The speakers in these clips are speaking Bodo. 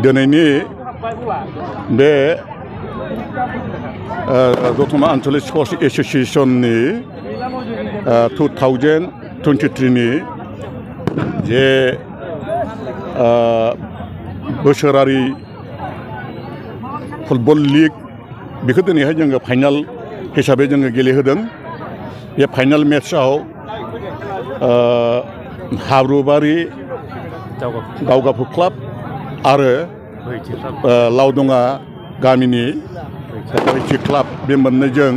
दिनैनि बे दतमा आन्चलिक स्पर्ट्स एसोसिएशननि 2023 नि जे बोसोरारि फुटबल लीग बेखौ दिनैहाय जोङो फाइनाल हिसाबै जोङो गेलेहोदों। बे फाइनाल मेट्सआव हाब्रुबारि दावगाफु क्लाब आरो लावदङा गामिनि बैथि क्लाब बे मोननैजों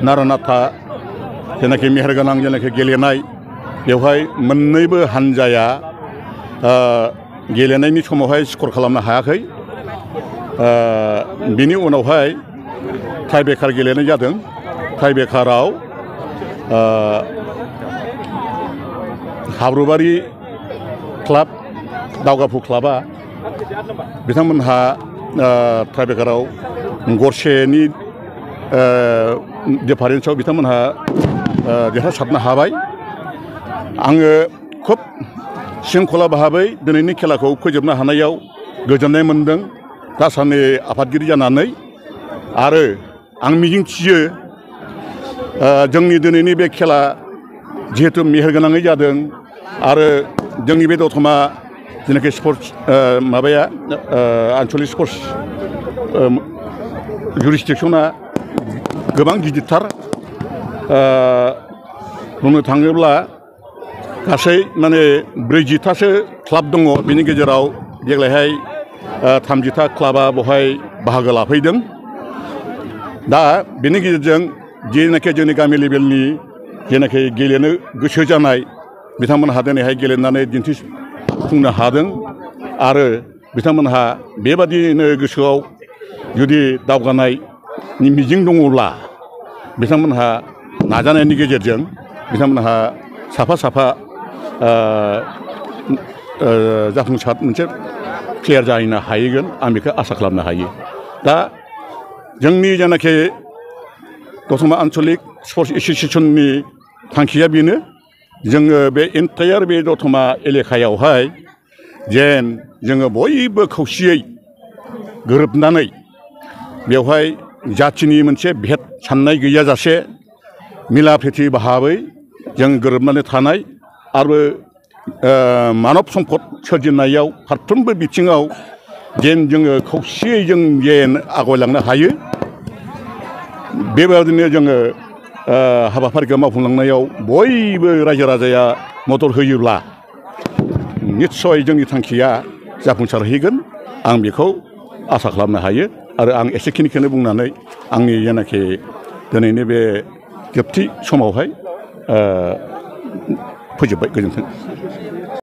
नारानाथा जेनाखि मेहेरगोनां जेनाखि गेलेनाय बेवहाय मोननैबो हानजाया गेलेनायनि समावहाय स्कर खालामनो हायाखै। बिनि उनावहाय टाइब्रेकार गेलेनाय जादों। टाइब्रेकाराव हाब्रुबारि क्लाब दावगाफु क्लाबा बिथांमोनहा टाइब्रेकाराव गरसेनि डिफारेन्सआव बिथांमोनहा देरहासारनो हाबाय। आङो खोब शृंखला भाबै दिनैनि खेलाखौ फोजोबनो हानायाव गोजोननाय मोनदों दासाननै आफादगिरि जानानै। आरो आं मिजिंथियो जोंनि दिनैनि बे खेला जिहेतु मेहेरगोनाङै जादों आरो जोंनि बे दतमा जेनाखि स्पर्ट्स माबाया आन्चलिक स्पर्ट्स जुरिसडिक्सना गोबां गिदिरथार। बुंनो थाङोब्ला गासै माने 40थासो क्लाब दङ। बिनि गेजेराव देग्लायहाय 30था क्लाबा बेवहाय बाहागो लाफैदों। दा बेनि गेजेरजों जेनाखि जोंनि गामि लेभेलनि जेनाखि गेलेनो गोसो जानाय बिथांमोनहा दिनैहाय गेलेनानै दिन्थिफुंनो हादों। आरो बिथांमोनहा बेबादिनो गोसोआव जुदि दावगानायनि मिजिं दङब्ला बिथांमोनहा नाजानायनि गेजेरजों बिथांमोनहा साफा साफा जाफुंसार मोनसे प्लेयार जाहैनो हाहैगोन आं बेखौ आसा खालामनो हायो। दा जोंनि जेनाखि दतमा आन्चलिक स्पर्ट्स एसोसिएशननि थांखिया बेनो जोङो बे एन्टायार बे दतमा एलेकायावहाय जेन जोङो बयबो खौसेयै गोरोबनानै बेवहाय जाथिनि मोनसे भेद साननाय गैयाजासे मिला प्रिति भाबै जों गोरोबनानै थानाय आरो मानब सम्पद सोरजिनायाव फारफ्रोमबो बिथिङाव जेन जोङो खौसेयै जों जेन आवगायलांनो हायो बेबायदिनो जोङो हाबाफारिखौ मावफुंलांनायाव बयबो रायजो राजाया मदद होयोब्ला निस्सय जोंनि थांखिया जाफुंसारहैगोन आं बेखौ आसा खालामनो हायो। आरो आं एसेखिनिखौनो बुंनानै आंनि जेनाखि दिनैनि बे जोबथि समावहाय फोजोबबाय। गोजोन्थों।